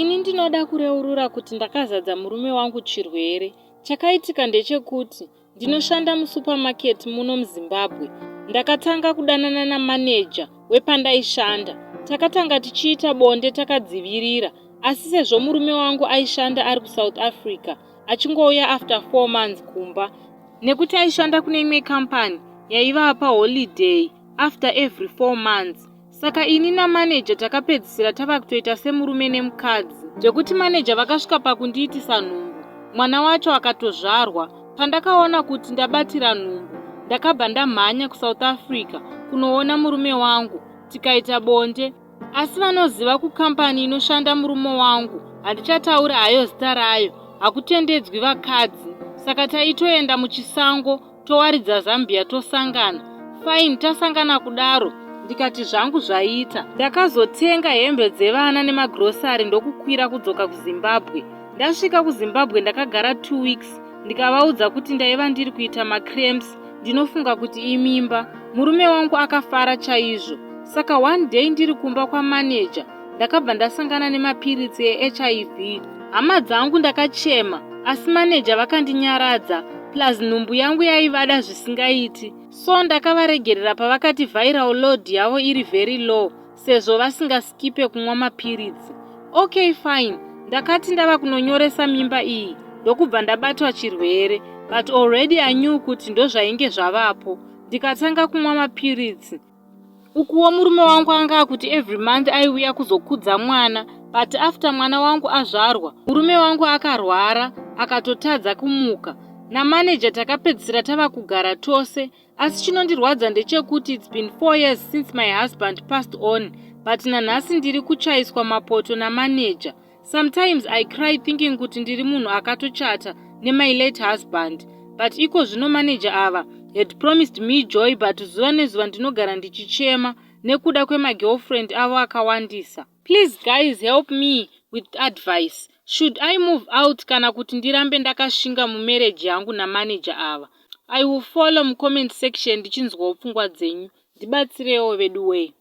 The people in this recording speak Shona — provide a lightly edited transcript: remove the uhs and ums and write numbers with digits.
Ini ndinoda kureurura kuti ndakazadza murume wangu chirwere. Chakaitika ndechekuti ndinoshanda musupamaketi muno muZimbabwe. Ndakatanga kudanana namaneja wepandaishanda. Takatanga tichiita bonde takadzivirira asi sezvo murume wangu aishanda ari kuSouth Africa achingouya after 4 months kumba nekuti aishanda kune imwe kambani yaivapa holiday after every 4 months. Saka ini namaneja takapedzisira tava kutoita semurume nemukadzi zvekuti maneja vakasvika pakundiitisa nhumbu mwana wacho akatozvarwa. Pandakaona kuti ndabatira nhumbu ndakabva ndamhanya kuSouth Africa kunoona murume wangu tikaita bonde. Asi vanoziva kukambani inoshanda murume wangu handichataura hayo zita rayo hakutendedzwi vakadzi saka taitoenda muchisango towaridza zambia tosangana. Fine tasangana kudaro ndikati zvangu zvaita. Ndakazotenga hembe dzevana nemagrosari ndokukwira kudzoka kuZimbabwe. Ndasvika kuZimbabwe ndakagara 2 weeks ndikavaudza kuti ndaiva ndiri kuita macramps ndinofunga kuti imimba. Murume wangu akafara chaizvo. Saka one day ndiri kumba kwamaneja ndakabva ndasangana nemapiritsi eHIV. Hama dzangu ndakachema asi maneja vakandinyaradza plus nhumbu yangu yaivada zvisingaiti so ndakavaregerera pavakati viral load yavo iri very low sezvo vasingaskipe kumwa mapiritsi. Okay fine, ndakati ndava kunonyoresa mimba iyi ndokubva ndabatwa chirwere but already I knew kuti ndozvainge zvavapo ndikatanga kumwa mapiritsi. Ukuwo murume wangu anga akuti every month aiuya kuzokudza mwana but after mwana wangu azvarwa murume wangu akarwara akatotadza kumuka. Namaneja takapedzisira tava kugara tose asi chinondirwadza ndechekuti it's been 4 years since my husband passed on but nanhasi ndiri kuchaiswa mapoto namaneja. Sometimes I cry thinking kuti ndiri munhu akatochata nemy late husband but iko zvino manager ava had promised me joy but zuva nezuva ndinogara ndichichema nekuda kwemagirlfriend avo akawandisa. Please guys help me with advice. Should I move out kana kuti ndirambe ndakashinga mumarriage yangu namanager ava? I will follow mucomment section ndichinzwawo pfungwa dzenyu. Ndibatsirewo vedu wee.